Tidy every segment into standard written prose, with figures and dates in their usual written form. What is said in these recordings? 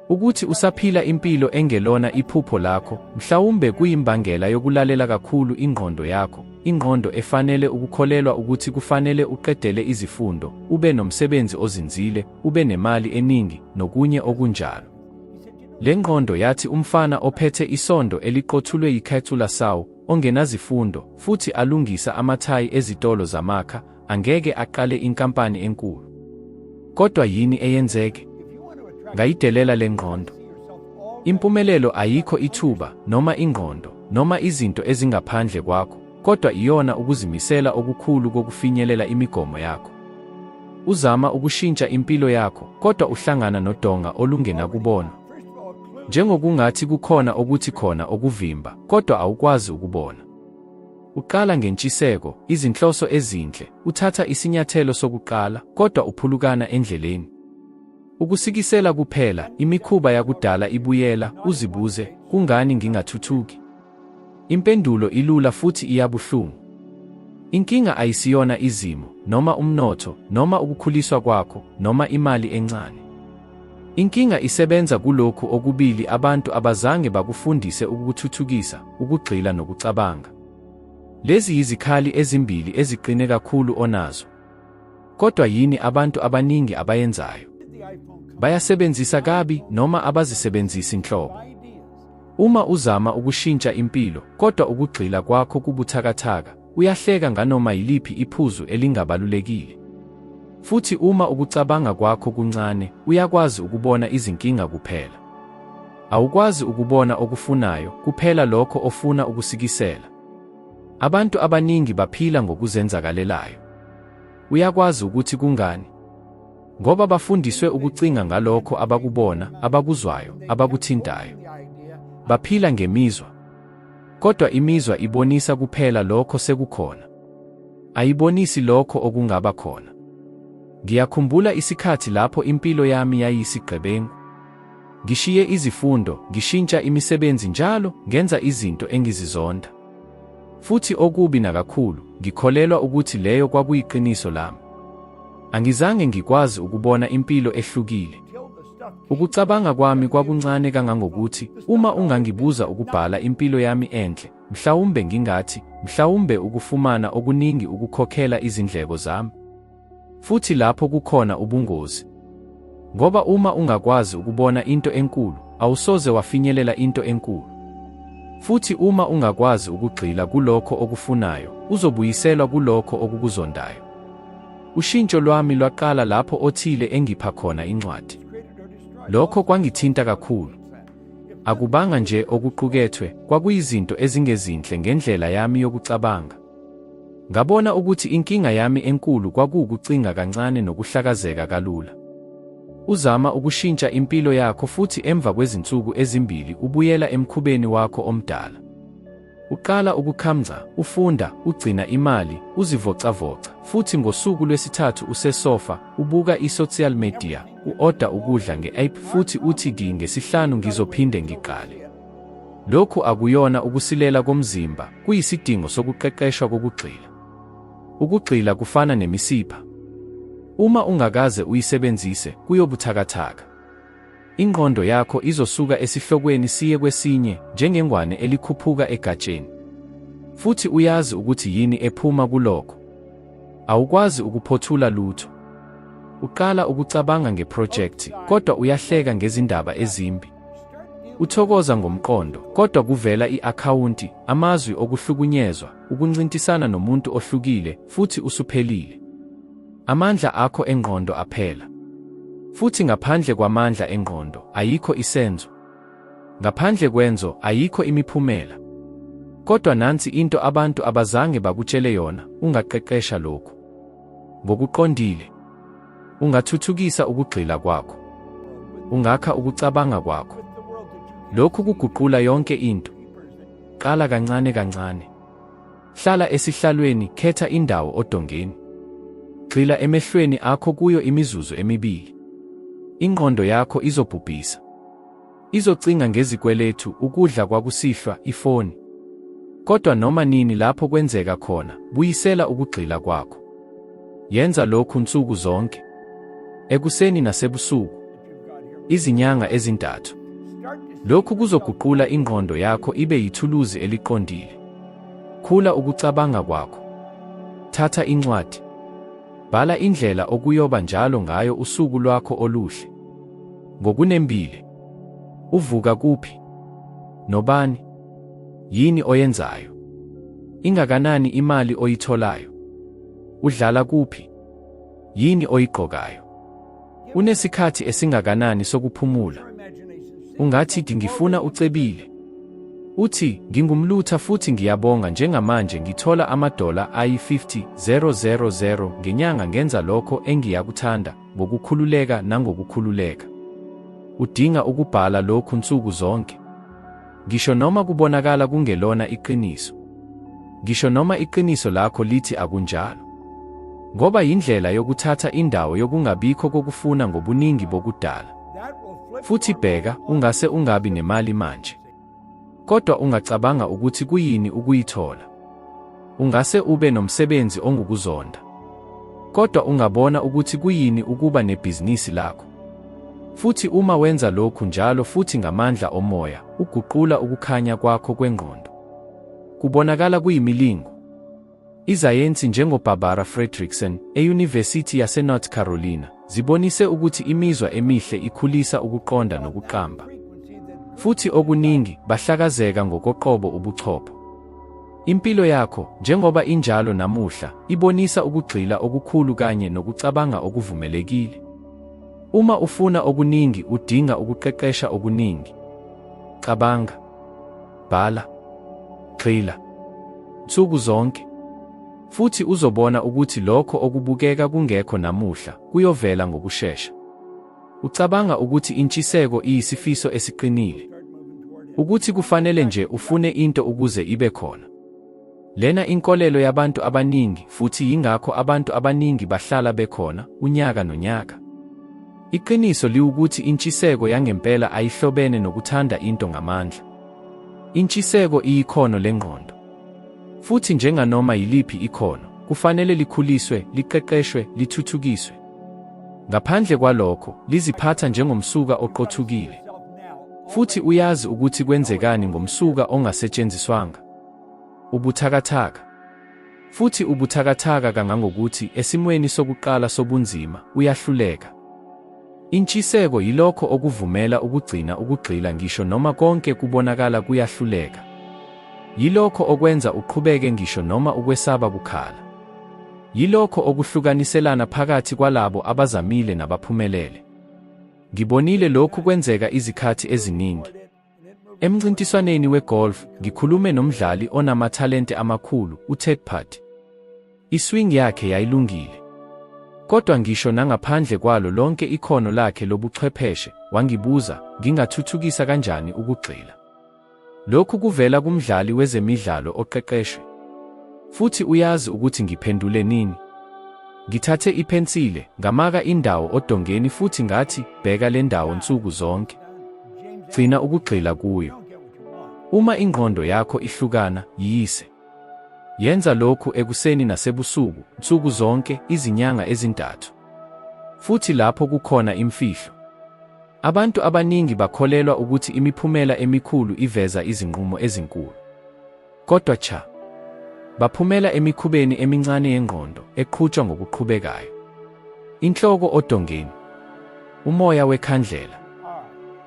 Ukuthi usaphila impilo engelona iphupho lakho, mhlawumbe kuyimbangela yokulalela kakhulu ingqondo yakho, ingqondo efanele ukukholelwa ukuthi kufanele uqedele izifundo, ube nomsebenzi ozinzile, ube nemali eningi, nokunye okunjalo. Le ngqondo yathi umfana ophethe isondo eliqothulwe yiCulaçao, ongenazifundo, futhi alungisa amathayi ezitolo zamakha, angeke aqale inkampani enkulu. Kodwa yini eyenzeke? Ngayidelela le ngqondo. Impumelelo ayikho ithuba, noma ingqondo, noma izinto ezingaphandle kwakho, kodwa iyona ukuzimisela okukhulu kokufinyelela imigomo yakho. Uzama ukushintsha impilo yakho, kodwa uhlangana nodonga olungenakubonwa. Njengokungathi kukhona okuthi khona okuvimba, kodwa awukwazi ukubona. Uqala ngentshiseko, izinhloso ezinhle, uthatha isinyathelo sokuqala, kodwa uphulukana endleleni. Ukusikisela kuphela, imikhuba yakudala ibuyela, uzibuze, kungani ngingathuthuki? Impendulo ilula futhi iyabuhlungu. Inkinga ayisiyona izimo, noma umnotho, noma ukukhuliswa kwakho, noma imali encane. Inkinga isebenza kulokhu okubili abantu abazange bakufundise ukukuthuthukisa, ukugxila nokucabanga. Lezi yizikhali ezimbili eziqine kakhulu onazo. Kodwa yini abantu abaningi abayenzayo? Bayasebenzisa kabi noma abazisebenzisi nhlobo. Uma uzama ukushintsha impilo, kodwa ukugxila kwakho kubuthakathaka, uyahleka nganoma yiliphi iphuzu elingabalulekile. Futhi uma ukucabanga kwakho kuncane, uyakwazi ukubona izinkinga kuphela. Awukwazi ukubona okufunayo, kuphela lokho ofuna ukusikisela. Abantu abaningi baphila ngokuzenzakalelayo. Uyakwazi ukuthi kungani? Ngoba bafundiswe ukucinga ngalokho abakubona, abakuzwayo, abakuthintayo. Baphila ngemizwa. Kodwa imizwa ibonisa kuphela lokho sekukhona. Ayibonisi lokho okungaba khona. Ngiyakhumbula isikhathi lapho impilo yami yayisigebengu. Ngishiye izifundo, ngishintsha imisebenzi njalo, ngenza izinto engizizonda. Futhi okubi nakakhulu, ngikholelwa ukuthi leyo kwakuyiqiniso lami. Angizange ngikwazi ukubona impilo ehlukile. Ukucabanga kwami kwakuncane kangangokuthi uma ungangibuza ukubhala impilo yami enhle, mhlawumbe ngingathi, mhlawumbe ukufumana okuningi ukukhokhela izindleko zami. Futhi lapho kukhona ubungozi. Ngoba uma ungakwazi ukubona into enkulu, awusoze wafinyelela into enkulu. Futhi uma ungakwazi ukugxila kulokho okufunayo, uzobuyiselwa kulokho okukuzondayo. Ushintsho lwami lwaqala lapho othile engipha khona incwadi. Lokho kwangithinta kakhulu. Akubanga nje okuqukethwe, kwakuyizinto ezingezinhle ngendlela yami yokucabanga. Ngabona ukuthi inkinga yami enkulu kwakuwukucinga kancane nokuhlakazeka kalula. Uzama ukushintsha impilo yakho futhi emva kwezinsuku ezimbili ubuyela emkhubeni wakho omdala. Uqala ukukhamca, ufunda, ugcina imali, uzivocavoca, futhi ngosuku lwesithathu usesofa, ubuka i-social media, u-oda ukudla nge-app futhi uthi ki ngesihlanu ngizophinde ngiqale. Lokhu akuyona ukusilela komzimba, kuyisidingo sokuqeqeshwa kokugxila. Ukugxila kufana nemisipha. Uma ungakaze uyisebenzise, kuyobuthakathaka. Ingqondo yakho izosuka esihlokweni siye kwesinye, njengengwane elikhuphuka egatsheni. Futhi uyazi ukuthi yini ephuma kulokho. Awukwazi ukuphothula lutho. Uqala ukucabanga ngeprojekthi, kodwa uyahleka ngezindaba ezimbi. Uthokoza ngomqondo, kodwa kuvela i-akhawunti, amazwi okuhlukunyezwa, ukuncintisana nomuntu ohlukile, futhi usuphelile. Amandla akho engqondo aphela. Futhi ngaphandle kwamandla engqondo, ayikho isenzo. Ngaphandle kwenzo, ayikho imiphumela. Kodwa nansi into abantu abazange bakutshele yona, ungaqeqesha lokhu. Ngokuqondile. Ungathuthukisa ukugxila kwakho. Ungakha ukucabanga kwakho. Lokhu kuguqula yonke into. Qala kancane kancane. Hlala esihlalweni, khetha indawo odongeni. Gxila emehlweni akho kuyo imizuzu emibili. Ingqondo yakho izobhubhisa. Izocinga ngezikweletu, ukudla kwakusihlwa, ifoni. Kodwa noma nini lapho kwenzeka khona, buyisela ukugxila kwakho. Yenza lokhu nsuku zonke. Ekuseni nasebusuku. Izinyanga ezintathu. Lokhu kuzoguqula ingqondo yakho ibe yithuluzi eliqondile. Khula ukucabanga kwakho. Thatha incwadi. Bhala indlela okuyoba njalo ngayo usuku lwakho oluhle. Ngokunembile. Uvuka kuphi? Nobani? Yini oyenzayo? Ingakanani imali oyitholayo? Udlala kuphi? Yini oyigqokayo? Unesikhathi esingakanani sokuphumula? Ungathi ngifuna ucebile. Uthi, ngingumlutha futhi ngiyabonga njengamanje ngithola amadola ayi-50,000 ngenyanga ngenza lokho engiyakuthanda ngokukhululeka nangokukhululeka. Udinga ukubhala lokhu nsuku zonke. Ngisho noma kubonakala kungelona iqiniso. Ngisho noma iqiniso lakho lithi akunjalo. Ngoba yindlela yokuthatha indawo yokungabikho kokufuna ngobuningi bokudala. Futhi bheka, ungase ungabi nemali manje. Kodwa ungacabanga ukuthi kuyini ukuyithola. Ungase ube nomsebenzi ongukuzonda. Kodwa ungabona ukuthi kuyini ukuba nebhizinisi lakho. Futhi uma wenza lokhu njalo futhi ngamandla omoya, uguqula ukukhanya kwakho kwengqondo. Kubonakala kuyimilingo. Izayensi njengoBarbara Fredrickson, eYunivesithi yaseNorth Carolina, zibonise ukuthi imizwa emihle ikhulisa ukuqonda nokuqamba. Futhi okuningi, bahlakazeka ngokoqobo ubuchopho. Impilo yakho, njengoba injalo namuhla, ibonisa ukugxila okukhulu kanye nokucabanga okuvumelekile. Uma ufuna okuningi udinga ukuqeqesha okuningi. Cabanga. Bhala. Gxila. Nsuku zonke. Futhi uzobona ukuthi lokho okubukeka kungekho namuhla kuyovela ngokushesha. Ucabanga ukuthi intshiseko iyisifiso esiqinile. Ukuthi kufanele nje ufune into ukuze ibe khona. Lena inkolelo yabantu abaningi futhi yingakho abantu abaningi bahlala bekhona unyaka nonyaka. Iqiniso liwukuthi intshiseko yangempela ayihlobene nokuthanda into ngamandla. Intshiseko iyikhono lengqondo. Futhi njenganoma yiliphi ikhono, kufanele likhuliswe, liqeqeshwe, lithuthukiswe. Ngaphandle kwalokho, liziphatha njengomsuka oqothukile. Futhi uyazi ukuthi kwenzekani ngomsuka ongasetshenziswanga. Ubuthakathaka. Futhi ubuthakathaka kangangokuthi esimweni sokuqala sobunzima, uyahluleka. Intshiseko yilokho okuvumela ukugcina ukugxila ngisho noma konke kubonakala kuyahluleka. Yilokho okwenza uqhubeke ngisho noma ukwesaba kukhala. Yilokho okuhlukaniselana phakathi kwalabo abazamile nabaphumelele. Ngibonile lokhu kwenzeka izikhathi eziningi. Emncintiswaneni we-golf, ngikhulume nomdlali onamathalente amakhulu, uTed Purdy. I-swing yakhe yayilungile. Kodwa ngisho nangaphandle kwalo lonke ikhono lakhe lobuchwepheshe, wangibuza, ngingathuthukisa kanjani ukugxila? Lokhu kuvela kumdlali wezemidlalo oqeqeshwe. Futhi uyazi ukuthi ngiphendule nini? Ngithathe ipensile, ngamaka indawo odongeni futhi ngathi, bheka le ndawo nsuku zonke. Gcina ukugxila kuyo. Uma ingqondo yakho ihlukana, yiyise. Yenza lokhu ekuseni nasebusuku, nsuku zonke, izinyanga ezintathu. Futhi lapho kukhona imfihlo. Abantu abaningi bakholelwa ukuthi imiphumela emikhulu iveza izinqumo ezinkulu. Kodwa cha. Baphumela emikhubeni emincane yengqondo eqhutshwa ngokuqhubekayo. Inhloko odongeni. Umoya wekhandlela.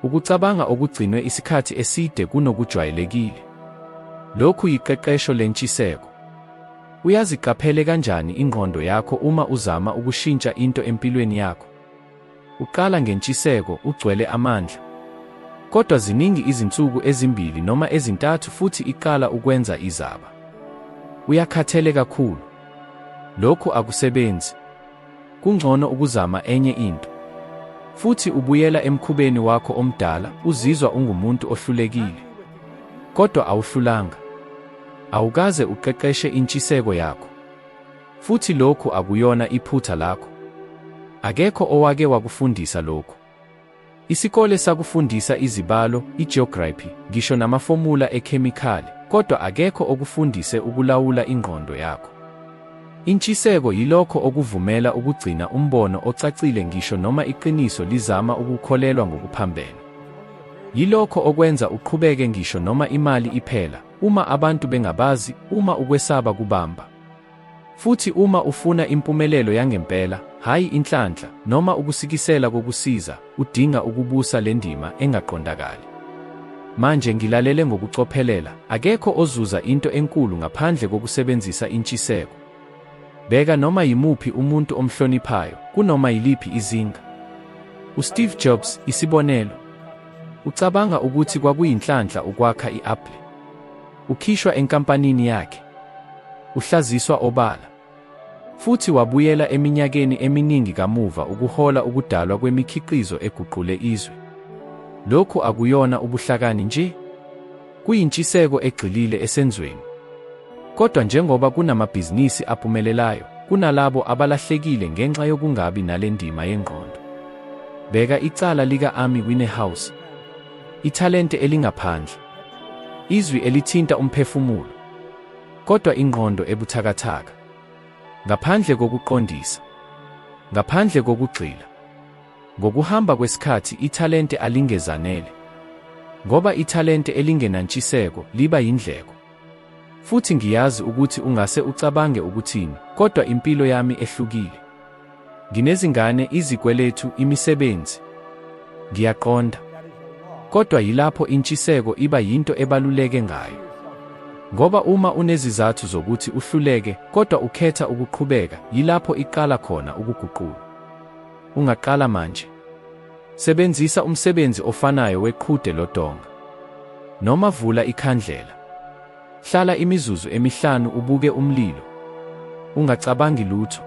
Ukucabanga okugcinwe isikhathi eside kunokujwayelekile. Lokhu yiqeqesho lentshiseko. Uyaziqaphele kanjani ingqondo yakho uma uzama ukushintsha into empilweni yakho? Uqala ngentshiseko, ugcwele amandla. Kodwa ziningi izinsuku ezimbili noma ezintathu futhi iqala ukwenza izaba. Uyakhathele kakhulu. Lokhu akusebenzi. Kungcono ukuzama enye into. Futhi ubuyela emkhubeni wakho omdala, uzizwa ungumuntu ohlulekile. Kodwa awuhlulanga. Awukaze uqeqeshe intshiseko yakho. Futhi lokhu akuyona iphutha lakho. Akekho owake wakufundisa lokhu. Isikole sakufundisa izibalo, ijiography, ngisho namafomula ekhemikhali, kodwa akekho okufundise ukulawula ingqondo yakho. Intshiseko yilokho okuvumela ukugcina umbono ocacile ngisho noma iqiniso lizama ukukholelwa ngokuphambene. Yilokho okwenza uqhubeke ngisho noma imali iphela, uma abantu bengabazi, uma ukwesaba kubamba. Futhi uma ufuna impumelelo yangempela, hhayi inhlanhla, noma ukusikisela kokusiza, udinga ukubusa le ndima engaqondakali. Manje ngilalele ngokucophelela, akekho ozuza into enkulu ngaphandle kokusebenzisa intshiseko. Bheka noma yimuphi umuntu omhloniphayo, kunoma yiliphi izinga. USteve Jobs, isibonelo. Ucabanga ukuthi kwakuyinhlanhla ukwakha i-Apple? Ukhishwa enkampanini yakhe. Uhlaziswa obala. Futhi wabuyela eminyakeni eminingi kamuva ukuhola ukudalwa kwemikhiqizo eguqule izwe. Lokhu akuyona ubuhlakani nje? Kuyintshiseko egxilile esenzweni. Kodwa njengoba kunamabhizinisi aphumelelayo, kunalabo abalahlekile ngenxa yokungabi nale ndima yengqondo. Bheka icala lika-Amy Winehouse. Ithalente elingaphandle. Izwi elithinta umphefumulo. Kodwa ingqondo ebuthakathaka. Ngaphandle kokuqondisa. Ngaphandle kokugxila. Ngokuhamba kwesikhathi ithalente alingezanele. Ngoba ithalente elingenantshiseko liba yindleko. Futhi ngiyazi ukuthi ungase ucabange ukuthini, kodwa impilo yami ehlukile. Nginezingane, izikweletu, imisebenzi. Ngiyaqonda. Kodwa yilapho intshiseko iba yinto ebaluleke ngayo. Ngoba uma unezizathu zokuthi uhluleke, kodwa ukhetha ukuqhubeka, yilapho iqala khona ukuguqulwa. Ungaqala manje. Sebenzisa umsebenzi ofanayo weqhude lodonga. Noma vula ikhandlela. Hlala imizuzu emihlanu ubuke umlilo. Ungacabangi lutho.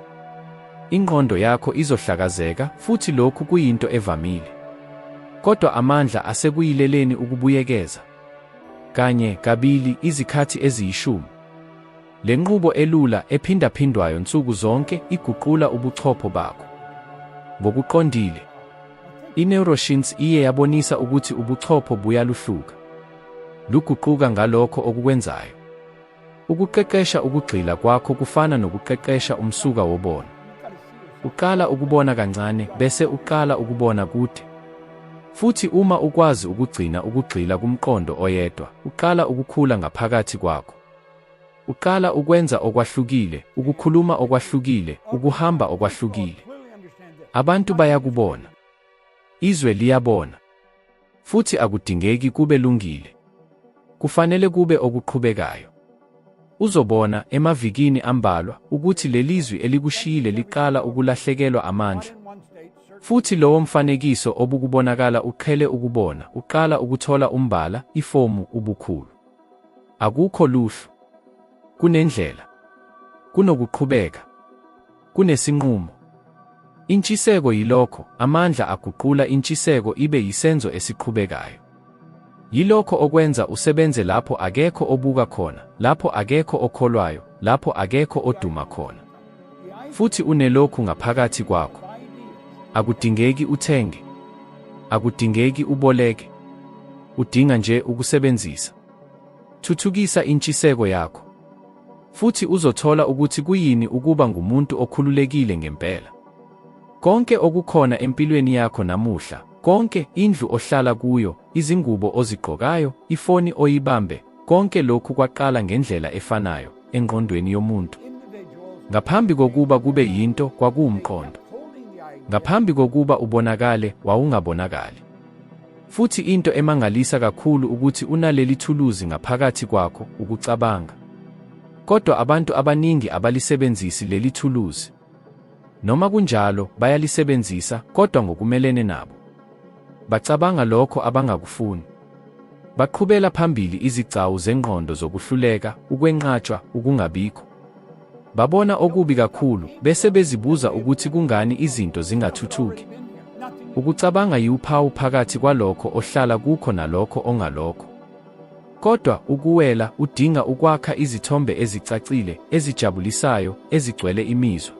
Ingqondo yakho izohlakazeka futhi lokhu kuyinto evamile. Kodwa amandla asekuyileleni ukubuyekeza. Kanye, kabili, izikhathi eziyishumi. Le nqubo elula, ephindaphindwayo nsuku zonke iguqula ubuchopho bakho. Ngokuqondile. I-neuroscience iye yabonisa ukuthi ubuchopho buyaluhluka. Luguquka ngalokho okukwenzayo. Ukuqeqesha ukugxila kwakho kufana nokuqeqesha umsuka wobono. Uqala ukubona kancane bese uqala ukubona kude. Futhi uma ukwazi ukugcina ukugxila kumqondo oyedwa, uqala ukukhula ngaphakathi kwakho. Uqala ukwenza okwahlukile, ukukhuluma okwahlukile, ukuhamba okwahlukile. Abantu bayakubona. Izwe liyabona. Futhi akudingeki kube lungile. Kufanele kube okuqhubekayo. Uzobona, emavikini ambalwa, ukuthi lelizwi elikushiyile liqala ukulahlekelwa amandla. Futhi lowomfanekiso obukubonakala uqhele ukubona, uqala ukuthola umbala, ifomu, ubukhulu. Akukho luhlu. Kunendlela. Kunokuqhubeka. Kunesinqumo. Intshiseko yilokho, amandla aguqula intshiseko ibe yisenzo esiqhubekayo. Yilokho okwenza usebenze lapho akekho obuka khona, lapho akekho okholwayo, lapho akekho oduma khona. Futhi unelokhu ngaphakathi kwakho. Akudingeki uthenge. Akudingeki uboleke. Udinga nje ukusebenzisa. Thuthukisa intshiseko yakho. Futhi uzothola ukuthi kuyini ukuba ngumuntu okhululekile ngempela. Konke okukhona empilweni yakho namuhla, konke, indlu ohlala kuyo, izingubo ozigqokayo, ifoni oyibambe, konke lokhu kwaqala ngendlela efanayo, engqondweni yomuntu. Ngaphambi kokuba kube yinto, kwakuwumqondo. Ngaphambi kokuba ubonakale, wawungabonakali. Futhi into emangalisa kakhulu ukuthi unaleli thuluzi ngaphakathi kwakho, ukucabanga. Kodwa abantu abaningi abalisebenzisi leli thuluzi. Noma kunjalo, bayalisebenzisa, kodwa ngokumelene nabo. Bacabanga lokho abangakufuni. Baqhubela phambili izigcawu zengqondo zokuhluleka, ukwenqatshwa, ukungabikho. Babona okubi kakhulu, bese bezibuza ukuthi kungani izinto zingathuthuki. Ukucabanga yiwuphawu phakathi kwalokho ohlala kukho nalokho ongalokho. Kodwa, ukuwela, udinga ukwakha izithombe ezicacile, ezijabulisayo, ezigcwele imizwa.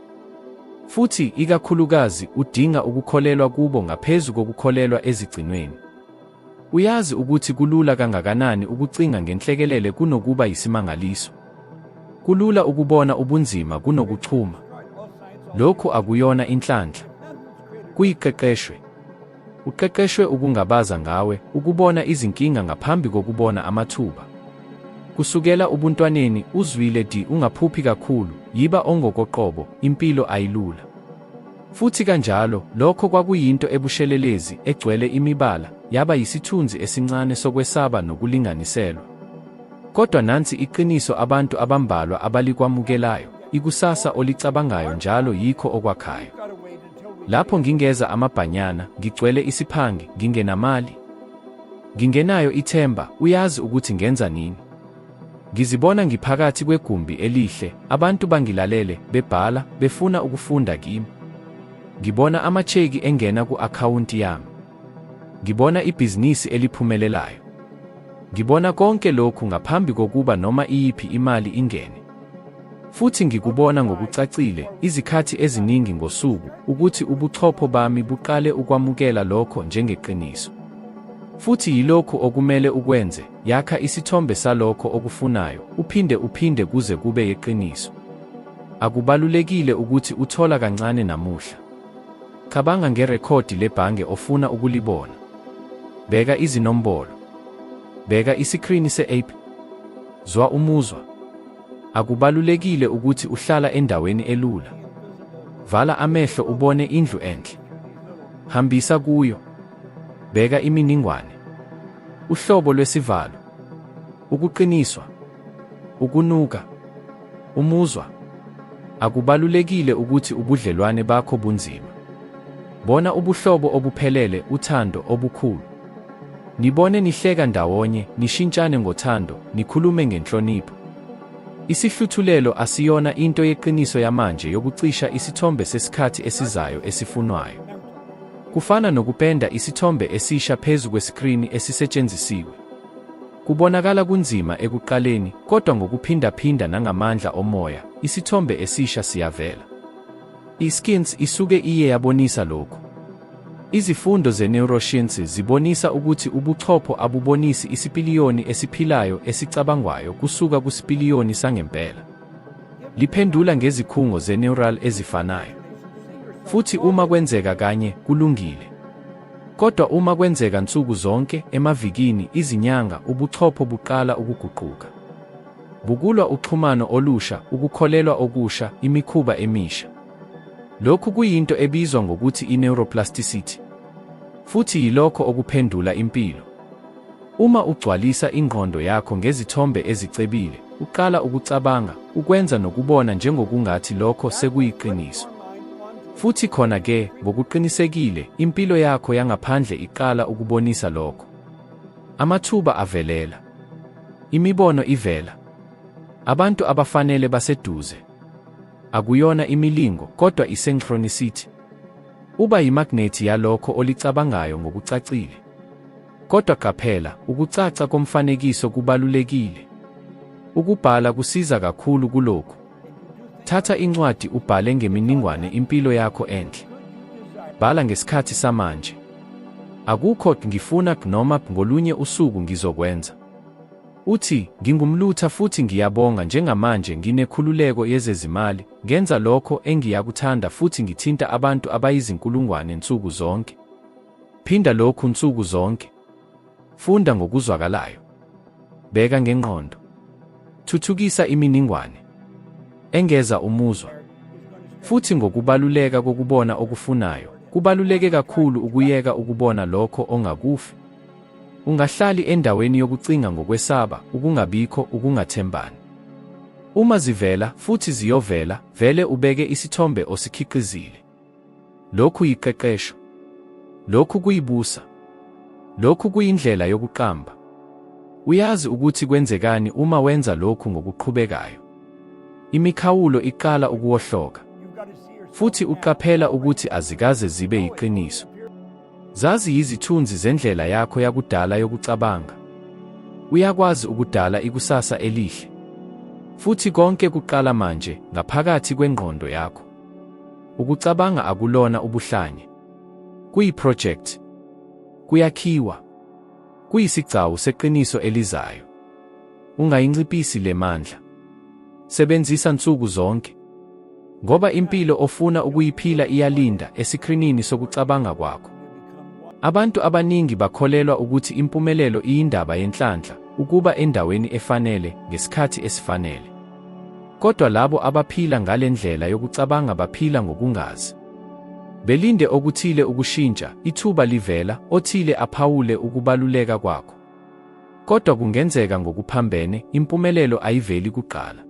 Futhi, ikakhulukazi, udinga ukukholelwa kubo ngaphezu kokukholelwa ezigcinweni. Uyazi ukuthi kulula kangakanani ukucinga ngenhlekelele kunokuba yisimangaliso. Kulula ukubona ubunzima kunokuchuma. Lokhu akuyona inhlanhla. Kuyiqeqeshwe. Uqeqeshwe ukungabaza ngawe, ukubona izinkinga ngaphambi kokubona amathuba. Kusukela ubuntwaneni, uzwile di ungaphuphi kakhulu, yiba ongokoqobo, impilo ayilula. Futhi kanjalo, lokho kwakuyinto ebushelelezi, egcwele imibala, yaba yisithunzi esincane sokwesaba nokulinganiselwa. Kodwa nansi iqiniso abantu abambalwa abalikwamukelayo, ikusasa olicabangayo njalo yikho okwakhayo. Lapho ngingeza amabhanyana, ngigcwele isiphangi, ngingenamali, ngingenayo ithemba, uyazi ukuthi ngenza nini? Ngizibona ngiphakathi kwegumbi elihle, abantu bangilalele, bebhala, befuna ukufunda kimi. Ngibona amacheki engena ku-akhawunti yami. Ngibona ibhizinisi eliphumelelayo. Ngibona konke lokhu ngaphambi kokuba noma iyiphi imali ingene. Futhi ngikubona ngokucacile, izikhathi eziningi ngosuku, ukuthi ubuchopho bami buqale ukwamukela lokho njengeqiniso. Futhi yilokhu okumele ukwenze, yakha isithombe salokho okufunayo, uphinde uphinde kuze kube yeqiniso. Akubalulekile ukuthi uthola kancane namuhla. Cabanga ngerekhodi lebhange ofuna ukulibona. Bheka izinombolo. Bheka isikrini se-app. Zwa umuzwa. Akubalulekile ukuthi uhlala endaweni elula. Vala amehlo ubone indlu enhle. Hambisa kuyo. Bheka iminingwane. Uhlobo lwesivalo. Ukuqiniswa. Ukunuka. Umuzwa. Akubalulekile ukuthi ubudlelwane bakho bunzima. Bona ubuhlobo obuphelele, uthando, obukhulu. Nibone nihleka ndawonye, nishintshane ngothando, nikhulume ngenhlonipho. Isihluthulelo asiyona into yeqiniso yamanje yokucisha isithombe sesikhathi esizayo esifunwayo. Kufana nokupenda isithombe esisha phezu kwesikrini esisetshenzisiwe. Kubonakala kunzima ekuqaleni, kodwa ngokuphindaphinda nangamandla omoya, isithombe esisha siyavela. I-Skins isuke iye yabonisa lokhu. Izifundo ze-neuroscience zibonisa ukuthi ubuchopho abubonisi isipiliyoni esiphilayo esicabangwayo kusuka kusipiliyoni sangempela. Liphendula ngezikhungo ze-neural ezifanayo. Futhi uma kwenzeka kanye, kulungile. Kodwa uma kwenzeka nsuku zonke, emavikini, izinyanga, ubuchopho buqala ukuguquka. Bukulwa uxhumano olusha, ukukholelwa okusha, imikhuba emisha. Lokhu kuyinto ebizwa ngokuthi i-neuroplasticity. Futhi yilokho okuphendula impilo. Uma ugcwalisa ingqondo yakho ngezithombe ezicebile, uqala ukucabanga, ukwenza nokubona njengokungathi lokho sekuyiqiniso. Futhi khona-ke, ngokuqinisekile, impilo yakho yangaphandle iqala ukubonisa lokho. Amathuba avelela. Imibono ivela. Abantu abafanele baseduze. Akuyona imilingo, kodwa i-synchronicity. Uba yimagnethi yalokho olicabangayo ngokucacile. Kodwa qaphela, ukucaca komfanekiso kubalulekile. Ukubhala kusiza kakhulu kulokhu. Thatha incwadi ubhale ngeminingwane impilo yakho enhle. Bhala ngesikhathi samanje. Akukho ngifuna noma ngolunye usuku ngizokwenza. Uthi, Ngingumlutha futhi ngiyabonga njengamanje nginekhululeko yezezimali, ngenza lokho engiyakuthanda futhi ngithinta abantu abayizinkulungwane nsuku zonke. Phinda lokhu nsuku zonke. Funda ngokuzwakalayo. Beka ngengqondo. Thuthukisa iminingwane. Engeza umuzwa. Futhi ngokubaluleka kokubona okufunayo, kubaluleke kakhulu ukuyeka ukubona lokho ongakufi. Ungahlali endaweni yokucinga ngokwesaba, ukungabikho, ukungathembani. Uma zivela, futhi ziyovela, vele ubeke isithombe osikhiqizile. Lokhu yiqeqesho. Lokhu kuyibusa. Lokhu kuyindlela yokuqamba. Uyazi ukuthi kwenzekani uma wenza lokhu ngokuqhubekayo. Imikhawulo iqala ukuwohloka. Futhi uqaphela ukuthi azikaze zibe yiqiniso. Zazi yizithunzi zendlela yakho yakudala yokucabanga. Uyakwazi ukudala ikusasa elihle. Futhi konke kuqala manje, ngaphakathi kwengqondo yakho. Ukucabanga akulona ubuhlanya. Kuyiprojekthi. Kuyakhiwa. Kuyisigcawu seqiniso elizayo. Ungayinciphisi le mandla. Sebenzisa nsuku zonke. Ngoba impilo ofuna ukuyiphila iyalinda esikrinini sokucabanga kwakho. Abantu abaningi bakholelwa ukuthi impumelelo iyindaba yenhlanhla, ukuba endaweni efanele ngesikhathi esifanele. Kodwa labo abaphila ngale ndlela yokucabanga baphila ngokungazi. Belinde okuthile ukushintsha, ithuba livela, othile aphawule ukubaluleka kwakho. Kodwa kungenzeka ngokuphambene, impumelelo ayiveli kuqala.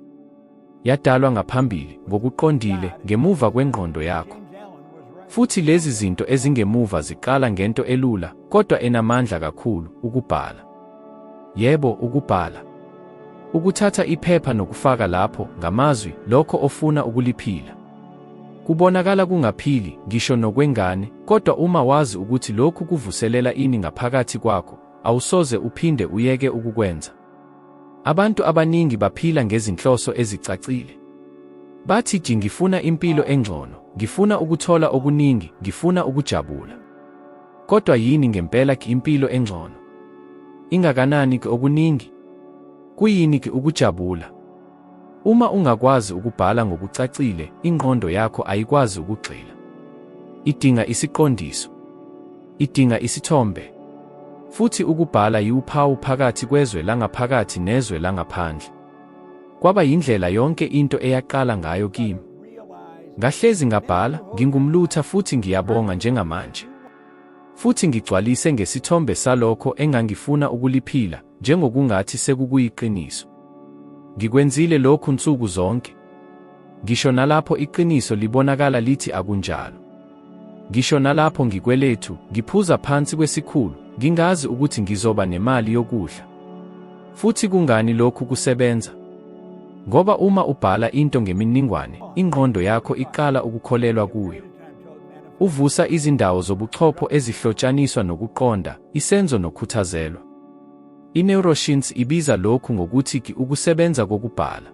Yadalwa ngaphambili, ngokuqondile, ngemuva kwengqondo yakho. Futhi lezi zinto ezingemuva ziqala ngento elula, kodwa enamandla kakhulu, ukubhala. Yebo, ukubhala. Ukuthatha iphepha nokufaka lapho, ngamazwi, lokho ofuna ukuliphila. Kubonakala kungaphili, ngisho nokwengane, kodwa uma wazi ukuthi lokhu kuvuselela ini ngaphakathi kwakho, awusoze uphinde uyeke ukukwenza. Abantu abaningi baphila ngezinhloso ezicacile. Bathi ji ngifuna impilo engcono, ngifuna ukuthola okuningi, ngifuna ukujabula. Kodwa yini ngempela impilo engcono? Ingakanani okuningi? Kuyini ukujabula? Uma ungakwazi ukubhala ngokucacile, ingqondo yakho ayikwazi ukugxila. Idinga isiqondiso. Idinga isithombe. Futhi ukubhala yiwuphawu phakathi kwezwe langaphakathi nezwe langaphandle. Kwaba yindlela yonke into eyaqala ngayo kimi. Ngahlezi ngabhala, ngingumlutha futhi ngiyabonga njengamanje. Futhi ngigcwalise ngesithombe salokho engangifuna ukuliphila, njengokungathi sekukuyiqiniso. Ngikwenzile lokhu nsuku zonke. Ngisho nalapho iqiniso libonakala lithi akunjalo. Ngisho nalapho ngikwelethu, ngiphuza phansi kwesikhulu, ngingazi ukuthi ngizoba nemali yokudla. Futhi kungani lokhu kusebenza? Ngoba uma ubhala into ngemininingwane, ingqondo yakho iqala ukukholelwa kuyo. Uvusa izindawo zobuchopho ezihlotshaniswa nokuqonda, isenzo nokhuthazelwa. I-neuroscience ibiza lokhu ngokuthi ukusebenza kokubhala.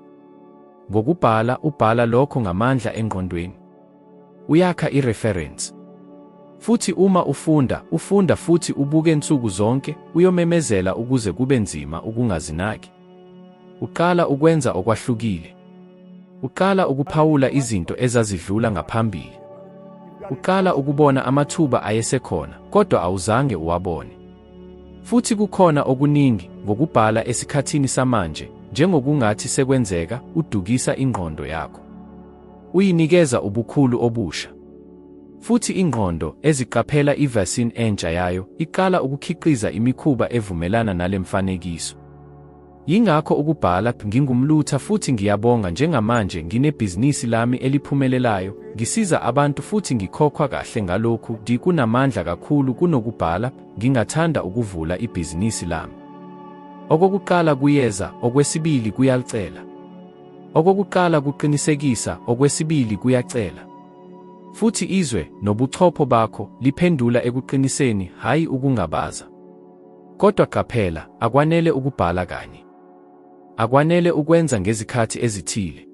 Ngokubhala, ubhala lokho ngamandla engqondweni. Uyakha ireferensi. Futhi uma ufunda, ufunda futhi ubuke nsuku zonke, uyomemezela ukuze kube nzima ukungazinaki. Uqala ukwenza okwahlukile. Uqala ukuphawula izinto ezazidlula ngaphambili. Uqala ukubona amathuba ayesekhona, kodwa awuzange uwabone. Futhi kukhona okuningi ngokubhala esikhathini samanje, njengokungathi sekwenzeka, udukisa ingqondo yakho. Uyinikeza ubukhulu obusha. Futhi ingqondo, eziqaphela ivasini entsha yayo, iqala ukukhiqiza imikhuba evumelana nale mfanekiso. Yingakho ukubhala, ngingumlutha futhi ngiyabonga njengamanje nginebhizinisi lami eliphumelelayo, ngisiza abantu futhi ngikhokhwa kahle ngalokhu, kunamandla kakhulu kunokubhala, ngingathanda ukuvula ibhizinisi lami. Okokuqala kuyeza, okwesibili kuyalicela. Okokuqala kuqinisekisa, okwesibili kuyacela. Futhi izwe, nobuchopho bakho, liphendula ekuqiniseni, hhayi ukungabaza. Kodwa qaphela, akwanele ukubhala kanye. Akwanele ukwenza ngezikhathi ezithile.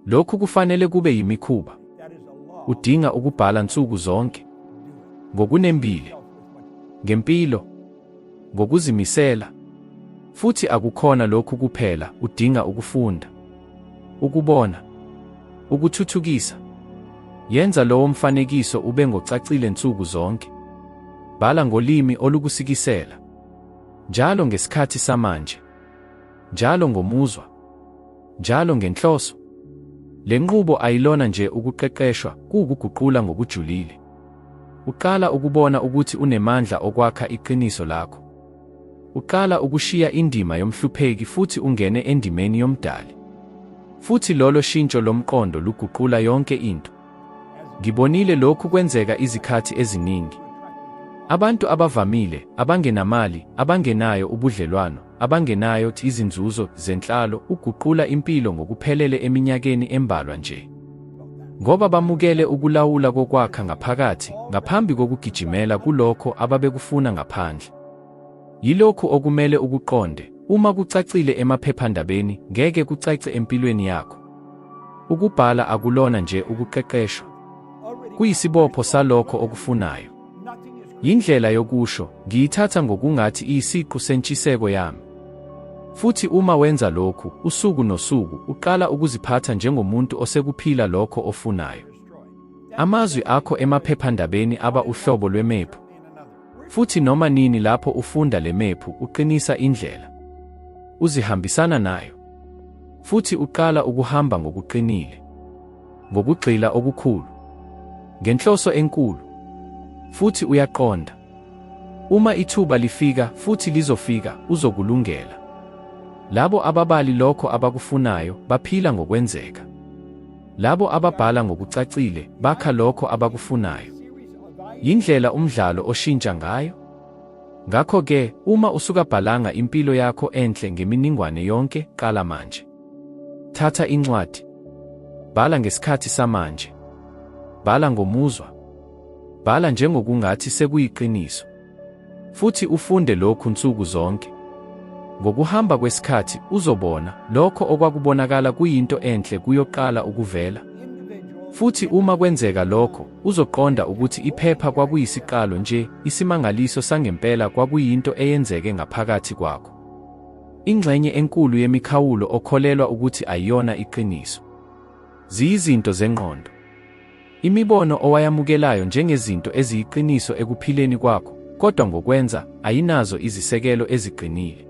Lokhu kufanele kube yimikhuba. Udinga ukubhala nsuku zonke. Ngokunembile. Ngempilo. Ngokuzimisela. Futhi akukhona lokhu kuphela, udinga ukufunda. Ukubona. Ukuthuthukisa. Yenza lowo mfanekiso ube ngocacile nsuku zonke. Bhala ngolimi olukusikisela. Njalo ngesikhathi samanje. Njalo ngomuzwa. Njalo ngenhloso. Le nqubo ayilona nje ukuqeqeshwa, kuwukuguqula ngokujulile. Uqala ukubona ukuthi unemandla okwakha iqiniso lakho. Uqala ukushiya indima yomhlupheki futhi ungene endimeni yomdali. Futhi lolo shintsho lomqondo luguqula yonke into. Ngibonile lokhu kwenzeka izikhathi eziningi. Abantu abavamile, abangenamali, abangenayo ubudlelwano, abangenayo izinzuzo zenhlalo, uguqula impilo ngokuphelele eminyakeni embalwa nje. Ngoba bamukele ukulawula kokwakha ngaphakathi ngaphambi kokugijimela kulokho ababekufuna ngaphandle. Yilokhu okumele ukuqonde, uma kucacile emaphephandabeni, ngeke kucace empilweni yakho. Ukubhala akulona nje ukuqeqeshwa. Kuyisibopho salokho okufunayo. Yindlela yokusho, ngiyithatha ngokungathi iyisiqu sentshiseko yami. Futhi uma wenza lokhu, usuku nosuku, uqala ukuziphatha njengomuntu osekuphila lokho ofunayo. Amazwi akho emaphephandabeni aba uhlobo lwemephu. Futhi noma nini lapho ufunda le mephu, uqinisa indlela. Uzihambisana nayo. Futhi uqala ukuhamba ngokuqinile. Ngokugxila okukhulu. Ngenhloso enkulu. Futhi uyaqonda. Uma ithuba lifika, futhi lizofika, uzokulungela. Labo ababali lokho abakufunayo, baphila ngokwenzeka. Labo ababhala ngokucacile, bakha lokho abakufunayo. Yindlela umdlalo oshintsha ngayo. Ngakho-ke, uma usukabhalanga impilo yakho enhle ngeminingwane yonke, qala manje. Thatha incwadi. Bhala ngesikhathi samanje. Bhala ngomuzwa. Bhala njengokungathi sekuyiqiniso. Futhi ufunde lokhu nsuku zonke. Ngokuhamba kwesikhathi, uzobona, lokho okwakubonakala kuyinto enhle kuyoqala ukuvela. Futhi uma kwenzeka lokho, uzoqonda ukuthi iphepha kwakuyisiqalo nje, isimangaliso sangempela kwakuyinto eyenzeke ngaphakathi kwakho. Ingxenye enkulu yemikhawulo okholelwa ukuthi ayiyona iqiniso. Ziyizinto zengqondo. Imibono owayamukelayo njengezinto eziyiqiniso ekuphileni kwakho, kodwa ngokwenza, ayinazo izisekelo eziqinile.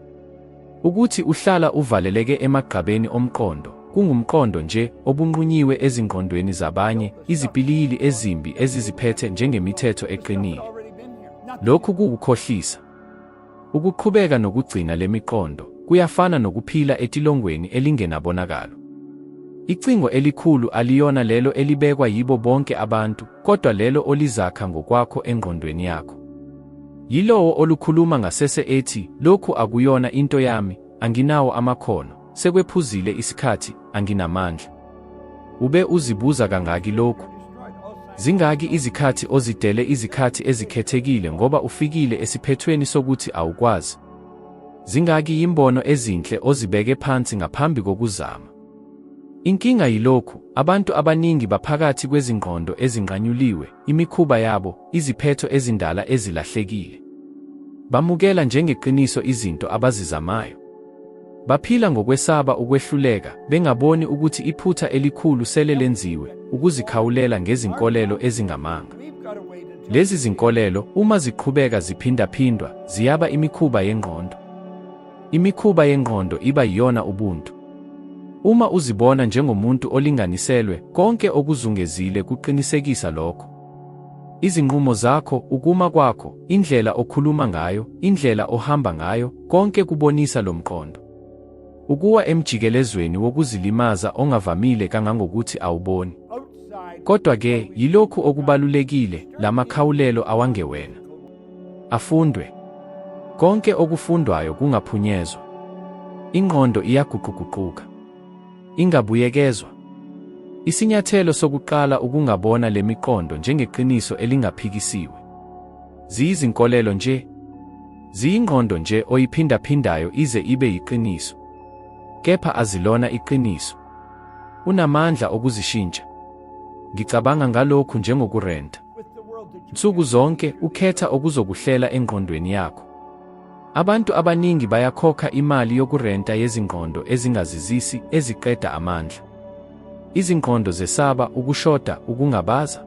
Ukuthi uhlala uvaleleke emagqabeni omqondo, kungumqondo nje obunqunyiwe ezingqondweni zabanye, izipiliyili ezimbi eziziphethe njengemithetho eqinile. Lokhu kuwukukhohlisa. Ukuqhubeka nokugcina le miqondo kuyafana nokuphila etilongweni elingenabonakalo. Icingo elikhulu aliyona lelo elibekwa yibo bonke abantu, kodwa lelo olizakha ngokwakho engqondweni yakho. Yilowo olukhuluma ngasese ethi, lokhu akuyona into yami, anginawo amakhono, sekwephuzile isikhathi, anginamandla. Ube uzibuza kangaki lokhu? Zingaki izikhathi ozidele izikhathi ezikhethekile ngoba ufikile esiphethweni sokuthi awukwazi? Zingaki yimbono ezinhle ozibeke phansi ngaphambi kokuzama? Inkinga yilokhu, abantu abaningi baphakathi kwezingqondo ezinqanyuliwe, imikhuba yabo, iziphetho ezindala ezilahlekile. Bamukela njengeqiniso izinto abazizamayo. Baphila ngokwesaba ukwehluleka, bengaboni ukuthi iphutha elikhulu sele lenziwe, ukuzikhawulela ngezinkolelo ezingamanga. Lezi zinkolelo, uma ziqhubeka ziphindaphindwa, ziyaba imikhuba yengqondo. Imikhuba yengqondo iba yiyona ubuntu. Uma uzibona njengomuntu olinganiselwe, konke okuzungezile kuqinisekisa lokho. Izinqumo zakho, ukuma kwakho, indlela okhuluma ngayo, indlela ohamba ngayo, konke kubonisa lo mqondo. Ukuwa emjikelezweni wokuzilimaza ongavamile kangangokuthi awuboni. Kodwa-ke, yilokhu okubalulekile, la makhawulelo awangewena. Afundwe. Konke okufundwayo kungaphunyezwa. Ingqondo iyaguquguquka. Ingabuyekezwa. Isinyathelo sokuqala ukungabona le miqondo njengeqiniso elingaphikisiwe. Ziyizinkolelo nje. Ziyingqondo nje oyiphindaphindayo ize ibe yiqiniso. Kepha azilona iqiniso. Unamandla okuzishintsha. Ngicabanga ngalokhu njengokurenta. Nsuku zonke ukhetha okuzokuhlela engqondweni yakho. Abantu abaningi bayakhokha imali yokurenta yezingqondo ezingazizisi eziqeda amandla. Izingqondo zesaba, ukushoda, ukungabaza.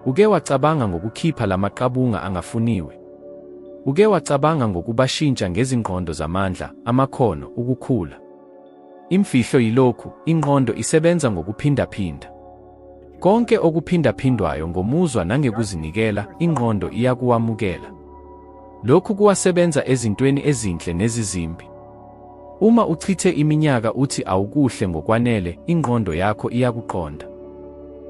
Uke wacabanga ngokukhipha lamaqabunga angafuniwe? Uke wacabanga ngokubashintsha ngezingqondo zamandla, amakhono, ukukhula? Imfihlo yilokhu, ingqondo isebenza ngokuphindaphinda. Konke okuphindaphindwayo ngomuzwa nangekuzinikela, ingqondo iyakuwamukela. Lokhu kuwasebenza ezintweni ezinhle nezizimbi. Uma uchithe iminyaka uthi awukuhle ngokwanele, ingqondo yakho iyakuqonda.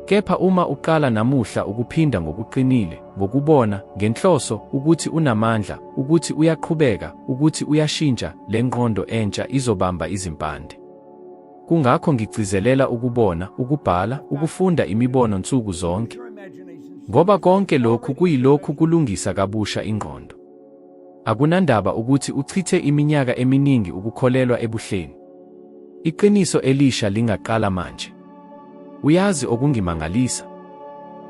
Kepha uma uqala namuhla ukuphinda ngokuqinile, ngokubona, ngenhloso, ukuthi unamandla, ukuthi uyaqhubeka, ukuthi uyashintsha, le ngqondo entsha izobamba izimpande. Kungakho ngigcizelela ukubona, ukubhala, ukufunda imibono nsuku zonke. Ngoba konke lokhu kuyilokhu kulungisa kabusha ingqondo. Akunandaba ukuthi uchithe iminyaka eminingi ukukholelwa ebuhleni. Iqiniso elisha lingaqala manje. Uyazi okungimangalisa?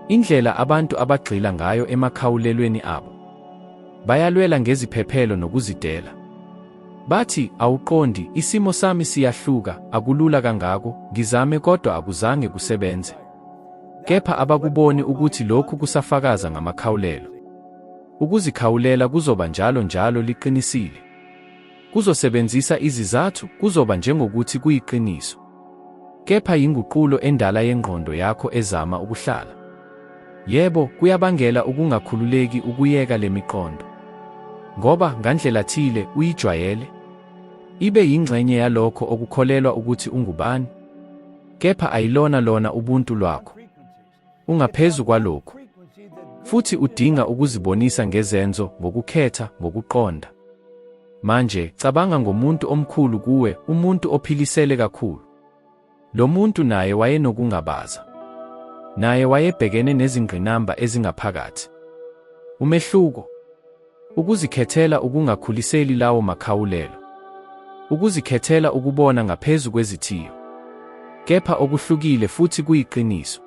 Indlela abantu abagxila ngayo emakhawulelweni abo. Bayalwela ngeziphephelo nokuzidela. Bathi, awuqondi, isimo sami siyahluka, akulula kangako, ngizame kodwa akuzange kusebenze. Kepha abakuboni ukuthi lokhu kusafakaza ngamakhawulelo. Ukuzikhawulela kuzoba njalo njalo liqinisile. Kuzosebenzisa izizathu, kuzoba njengokuthi kuyiqiniso. Kepha yinguqulo endala yengqondo yakho ezama ukuhlala. Yebo, kuyabangela ukungakhululeki ukuyeka le miqondo. Ngoba, ngandlela-thile, uyijwayele. Ibe yingxenye yalokho okukholelwa ukuthi ungubani. Kepha ayilona lona ubuntu lwakho. Ungaphezu kwalokhu. Futhi udinga ukuzibonisa ngezenzo, ngokukhetha, ngokuqonda. Manje, cabanga ngomuntu omkhulu kuwe, umuntu ophilisele kakhulu. Lo muntu naye wayenokungabaza. Naye wayebhekene nezingqinamba ezingaphakathi. Umehluko? Ukuzikhethela ukungakhuliseli lawo makhawulelo. Ukuzikhethela ukubona ngaphezu kwezithiyo. Kepha okuhlukile futhi kuyiqiniso.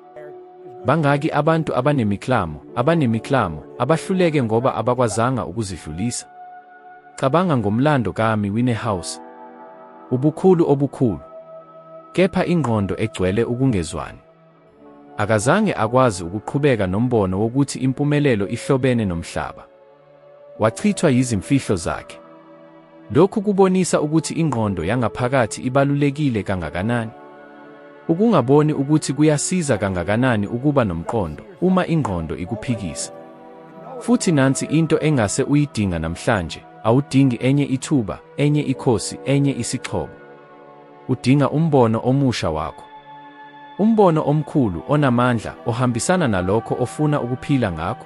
Bangaki abantu abanemiklamo, abanemiklamo, abahluleke ngoba abakwazanga ukuzidlulisa? Cabanga ngomlando kaAmy Winehouse. Ubukhulu obukhulu. Kepha ingqondo egcwele ukungezwani. Akazange akwazi ukuqhubeka nombono wokuthi impumelelo ihlobene nomhlaba. Wachithwa yizimfihlo zakhe. Lokhu kubonisa ukuthi ingqondo yangaphakathi ibalulekile kangakanani. Ukungaboni ukuthi kuyasiza kangakanani ukuba nomqondo uma ingqondo ikuphikisa. Futhi nansi into engase uyidinga namhlanje, awudingi enye ithuba, enye ikhosi, enye isixhobo. Udinga umbono omusha wakho. Umbono omkhulu, onamandla, ohambisana nalokho ofuna ukuphila ngakho.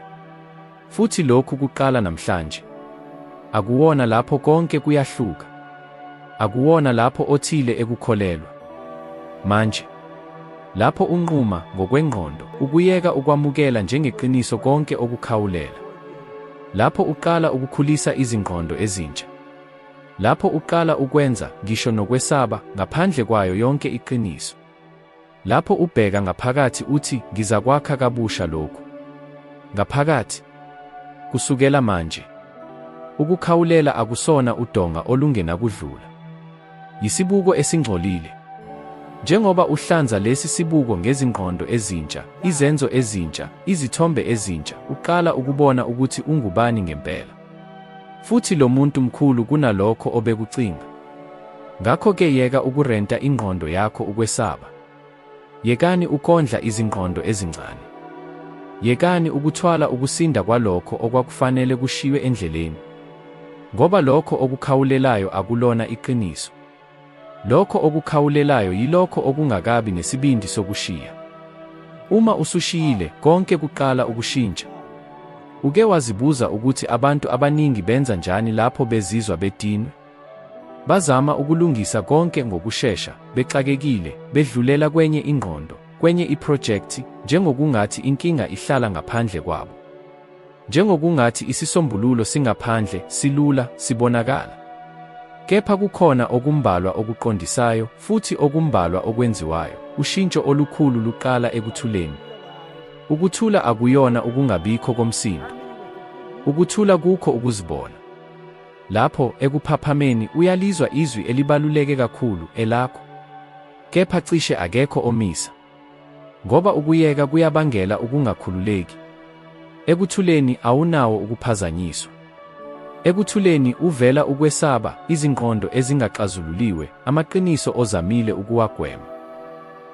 Futhi lokhu kuqala namhlanje. Akuwona lapho konke kuyahluka. Akuwona lapho othile ekukholelwa. Manje. Lapho unquma, ngokwengqondo, ukuyeka ukwamukela njengeqiniso konke okukhawulela. Lapho uqala ukukhulisa izingqondo ezintsha. Lapho uqala ukwenza, ngisho nokwesaba, ngaphandle kwayo yonke iqiniso. Lapho ubheka ngaphakathi uthi, Ngizakwakha kabusha lokhu. Ngaphakathi. Kusukela manje. Ukukhawulela akusona udonga olungenakudlula. Yisibuko esingcolile. Njengoba uhlanza lesi sibuko ngezingqondo ezintsha, izenzo ezintsha, izithombe ezintsha, uqala ukubona ukuthi ungubani ngempela. Futhi lo muntu mkhulu kunalokho obekucinga. Ngakho-ke yeka ukurenta ingqondo yakho ukwesaba. Yekani ukondla izingqondo ezincane. Yekani ukuthwala ukusinda kwalokho okwakufanele kushiywe endleleni. Ngoba lokho okukhawulelayo akulona iqiniso. Lokho okukhawulelayo yilokho okungakabi nesibindi sokushiya. Uma usushiyile, konke kuqala ukushintsha. Uke wazibuza ukuthi abantu abaningi benza njani lapho bezizwa bedinwe? Bazama ukulungisa konke ngokushesha, bexakekile, bedlulela kwenye ingqondo, kwenye iphrojekthi, njengokungathi inkinga ihlala ngaphandle kwabo. Njengokungathi isisombululo singaphandle, silula, sibonakala. Kepha kukhona okumbalwa okuqondisayo, futhi okumbalwa okwenziwayo, ushintsho olukhulu luqala ekuthuleni. Ukuthula akuyona ukungabikho komsindo. Ukuthula kukho ukuzibona. Lapho, ekuphaphameni, uyalizwa izwi elibaluleke kakhulu, elakho. Kepha cishe akekho omisa. Ngoba ukuyeka kuyabangela ukungakhululeki. Ekuthuleni awunawo ukuphazanyiswa. Ekuthuleni uvela ukwesaba, izingqondo ezingaxazululiwe, amaqiniso ozamile ukuwagwema.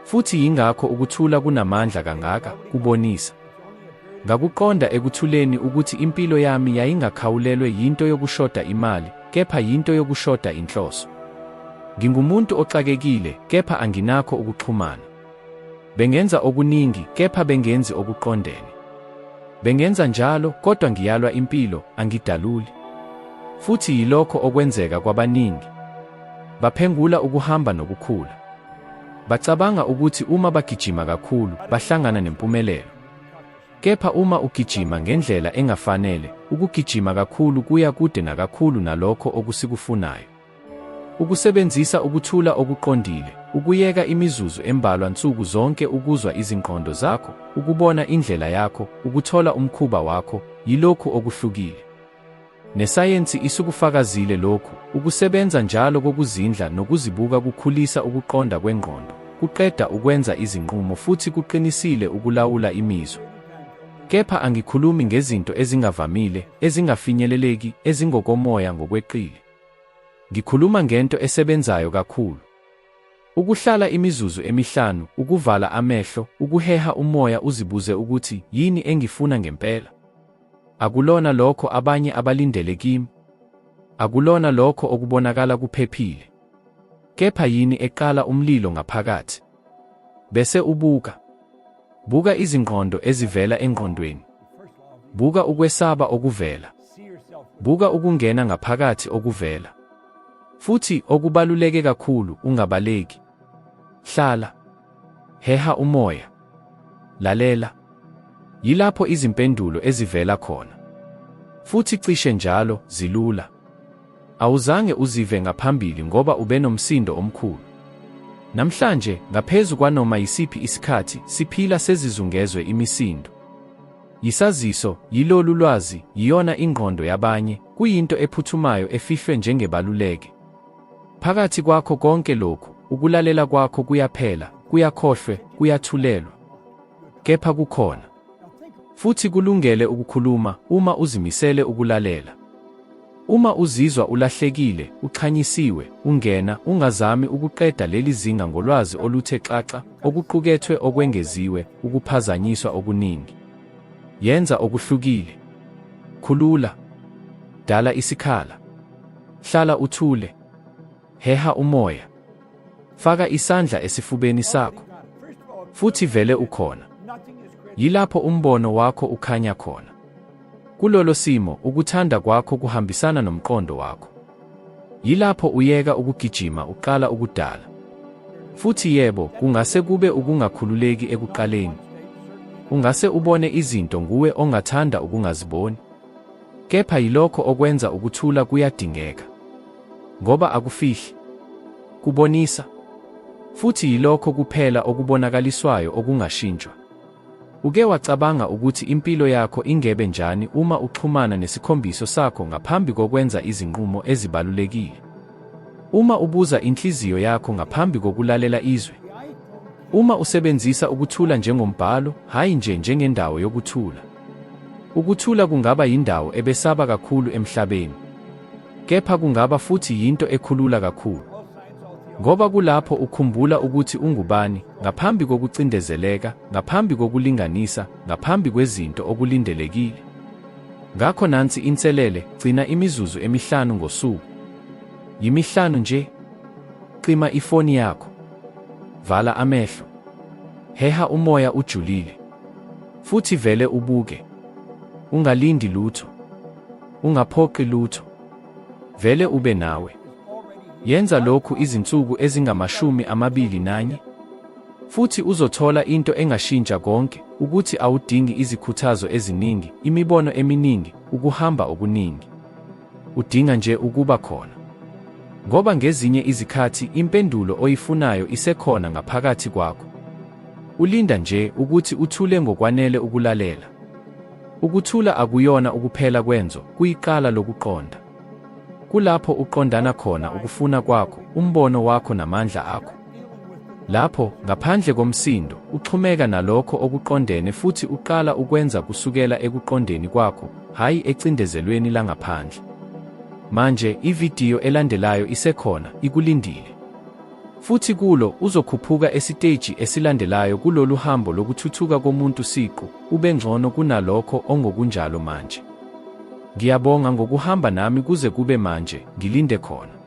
Futhi yingakho ukuthula kunamandla kangaka, kubonisa. Ngakuqonda ekuthuleni ukuthi impilo yami yayingakhawulelwe yinto yokushoda imali, kepha yinto yokushoda inhloso. Ngingumuntu oxakekile, kepha anginakho ukuxhumana. Bengenza okuningi, kepha bengenzi okuqondene. Bengenza njalo, kodwa ngiyalwa impilo, angidaluli. Futhi yilokho okwenzeka kwabaningi. Baphengula ukuhamba nokukhula. Bacabanga ukuthi uma bagijima kakhulu, bahlangana nempumelelo. Kepha uma ugijima ngendlela engafanele, ukugijima kakhulu kuya kude nakakhulu nalokho okusikufunayo. Ukusebenzisa ukuthula okuqondile, ukuyeka imizuzu embalwa nsuku zonke ukuzwa izingqondo zakho, ukubona indlela yakho, ukuthola umkhuba wakho, yilokhu okuhlukile. Nesayensi isukufakazile lokhu, ukusebenza njalo kokuzindla nokuzibuka kukhulisa ukuqonda kwengqondo, kuqeda ukwenza izinqumo futhi kuqinisile ukulawula imizwa. Kepha angikhulumi ngezinto ezingavamile, ezingafinyeleleki, ezingokomoya ngokweqile. Ngikhuluma ngento esebenzayo kakhulu. Ukuhlala imizuzu emihlanu, ukuvala amehlo, ukuheha umoya uzibuze ukuthi, yini engifuna ngempela? Akulona lokho abanye abalindele kimi. Akulona lokho okubonakala kuphephile. Kepha yini eqala umlilo ngaphakathi? Bese ubuka. Buka izingqondo ezivela engqondweni. Buka ukwesaba okuvela. Buka ukungena ngaphakathi okuvela. Futhi okubaluleke kakhulu, ungabaleki. Hlala. Heha umoya. Lalela. Yilapho izimpendulo ezivela khona. Futhi cishe njalo, zilula. Awuzange uzive ngaphambili ngoba ubenomsindo omkhulu. Namhlanje, ngaphezu kwanoma yisiphi isikhathi, siphila sezizungezwe imisindo. Yisaziso, yilolu lwazi, yiyona ingqondo yabanye, kuyinto ephuthumayo efihlwe njengebaluleke. Phakathi kwakho konke lokhu, ukulalela kwakho kuyaphela, kuyakhohlwe, kuyathulelwa. Kepha kukhona. Futhi kulungele ukukhuluma, uma uzimisele ukulalela. Uma uzizwa ulahlekile, uxhanyisiwe, ungena, ungazami ukuqeda leli zinga ngolwazi oluthe xaxa, okuqukethwe okwengeziwe, ukuphazanyiswa okuningi. Yenza okuhlukile. Khulula. Dala isikhala. Hlala uthule. Heha umoya. Faka isandla esifubeni sakho. Futhi vele ukhona. Yilapho umbono wakho ukhanya khona. Kulolo simo, ukuthanda kwakho kuhambisana nomqondo wakho. Yilapho uyeka ukugijima uqala ukudala. Futhi yebo, kungase kube ukungakhululeki ekuqaleni. Ungase ubone izinto nguwe ongathanda ukungaziboni. Kepha yilokho okwenza ukuthula kuyadingeka. Ngoba akufihli. Kubonisa. Futhi yilokho kuphela okubonakaliswayo okungashintshwa. Uke wacabanga ukuthi impilo yakho ingebe njani uma uxhumana nesikhombiso sakho ngaphambi kokwenza izinqumo ezibalulekile? Uma ubuza inhliziyo yakho ngaphambi kokulalela izwe? Uma usebenzisa ukuthula njengombhalo, hhayi nje njengendawo yokuthula. Ukuthula kungaba yindawo ebesaba kakhulu emhlabeni. Kepha kungaba futhi yinto ekhulula kakhulu. Ngoba kulapho ukhumbula ukuthi ungubani, ngaphambi kokucindezeleka, ngaphambi kokulinganisa, ngaphambi kwezinto okulindelekile. Ngakho nansi inselele, gcina imizuzu emihlanu ngosuku. Yimihlanu nje. Cima ifoni yakho. Vala amehlo. Heha umoya ujulile. Futhi vele ubuke. Ungalindi lutho. Ungaphoqi lutho. Vele ube nawe. Yenza lokhu izinsuku ezingama-21. Futhi uzothola into engashintsha konke, ukuthi awudingi izikhuthazo eziningi, imibono eminingi, ukuhamba okuningi. Udinga nje ukuba khona. Ngoba ngezinye izikhathi impendulo oyifunayo isekhona ngaphakathi kwakho. Ulinda nje ukuthi uthule ngokwanele ukulalela. Ukuthula akuyona ukuphela kwenzo, kuyiqala lokuqonda. Kulapho uqondana khona ukufuna kwakho, umbono wakho namandla akho. Lapho, ngaphandle komsindo, uxhumeka nalokho okuqondene futhi uqala ukwenza kusukela ekuqondeni kwakho, hhayi ecindezelweni langaphandle. Manje, ividiyo elandelayo isekhona, ikulindile. Futhi kulo, uzokhuphuka esiteji esilandelayo kulolu hambo lokuthuthuka komuntu siqu, ube ngcono kunalokho ongokunjalo manje. Ngiyabonga ngokuhamba nami kuze kube manje, ngilinde khona.